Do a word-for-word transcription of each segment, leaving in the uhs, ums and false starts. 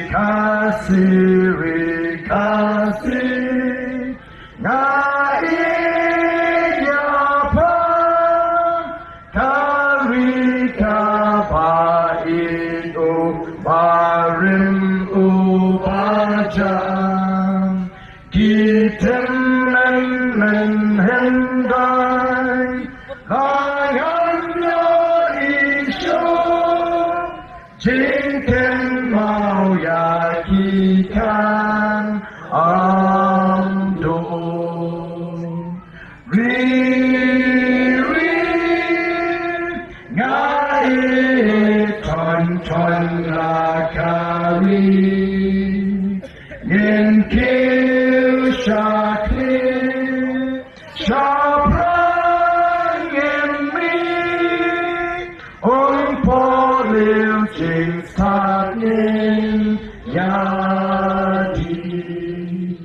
Khasi ri Khasi, nga ïeit ïa pha, ka ri kaba ïeit, u barim u bajam, ki tymmen men hyndai, la ngan ïohi shuh jingkynmaw ïa ki khang ym dum. Ri, ri, nga ïeit thon thon la ka ri. Ngin kiew sha khlieh, sha phrang ngin mih, un poi lynti jingstad ngin ïa dih.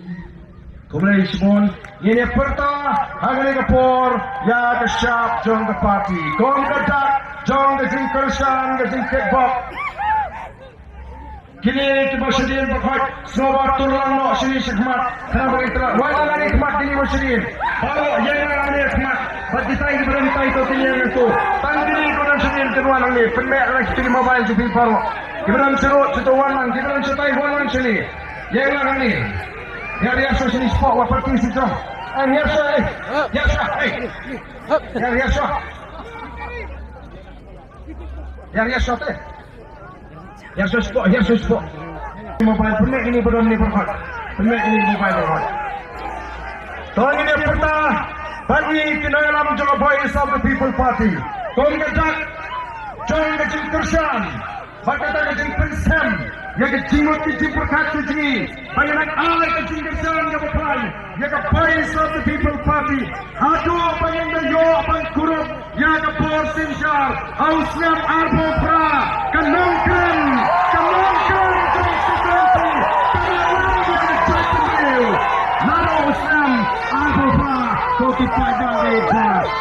Khublei shibun, ngin ïa pyrta ha kane ka por ïa ka shap jong ka party. Kum ka dak jong ka jingkyrshan, ka jingkitbok. Kine kiba shadien ba khot, sngewbha tur lang noh shane shakhmat. Khnang ba ngin trei. Wan lang hangne khmat kine ba shadien. Baroh ïeng lang hangne khmat. Bad kitai kiba don tai to kine ïeng to. Tang kine kiba don shadien kin wan hangne. Pynmih lang kito ki mobile jong phi baroh. Kiba don syrut shu to wan lang, kiba don shatai wan lang shane. Ïeng lang hangne. Ïa, ïa sha shane shapoh, wat pynti sha jrong. Eh, ïa sha, eh. Ïa sha, eh. Ïa, ïa sha. Ïa, ïa sha te. Ïa sha shapoh, ïa sha shapoh. Mobile, pynmih ine ba don ne ba khot. Pynmih ine mobile ba khot. To ngin ïa pyrta bad ngi ki nongïalam jong ka Voice of the People Party. Kum ka dak jong ka jingkyrshan bad kata ka jingpynsem ïa ka jingmut ka jingpyrkhat ka jong ngi ba ngin ai ka jingkyrshan kaba khlaiñ ïa ka Voice of the People Party. Haduh ba ngin da ïoh ban kurup ïa ka bor synshar ha u snem arphew phra, ka nongkren, ka nongkren jong ka constituency ka la wan ïa ka jaitbynriew. Naduh u snem arphew phra, ko ki paidbah ka ïeit.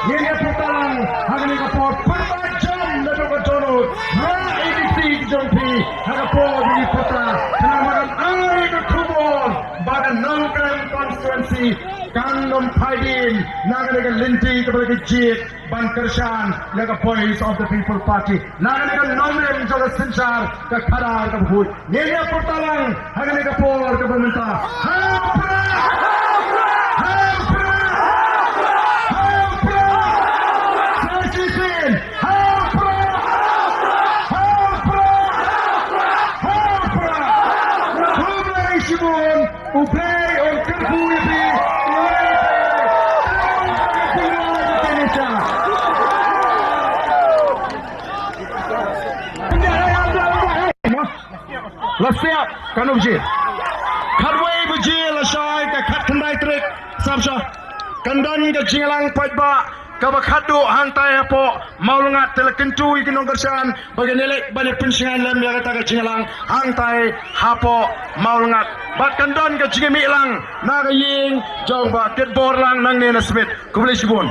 Ngin ïa pyrta lang ha kane ka por, pyrta jam naduh ka dohnud, rah ïa ki kti ki jong phi ha ka por ba ngi pyrta, khnang ba kan ai ka khubor ba ka Nongkrem constituency kan ym phai dien na kane ka lynti kaba la ka jied ban kyrshan ïa ka Voice of the People Party. Na kane ka nongrim jong ka synshar ka khadar kaba khuid. Ngin ïa pyrta lang ha kane ka por kaba mynta. Ha u Prah! Ha u Prah! Ha u Prah! Sa shisien! Ha u Prah! Ha u Prah! Ha u Prah! Khublei shibun! U Blei un kyrkhu ïa phi. La siap, kano baje? Khatwei baje lashai ka khatkhyndai tarik Sapsap. Kan don ka jingïalang paidbah kaba khatduh hangtai hapoh Mawlyngat, te la kyntu ïa ki nongkyrshan ba kin ïaleh ban ïa pynshngaiñ lem ïa kata ka jingïalang hangtai hapoh Mawlyngat. Bad kan don ka jingïamih lang na ka ïing jong Bah Kitborlang nangne na Smit. Khublei shibun.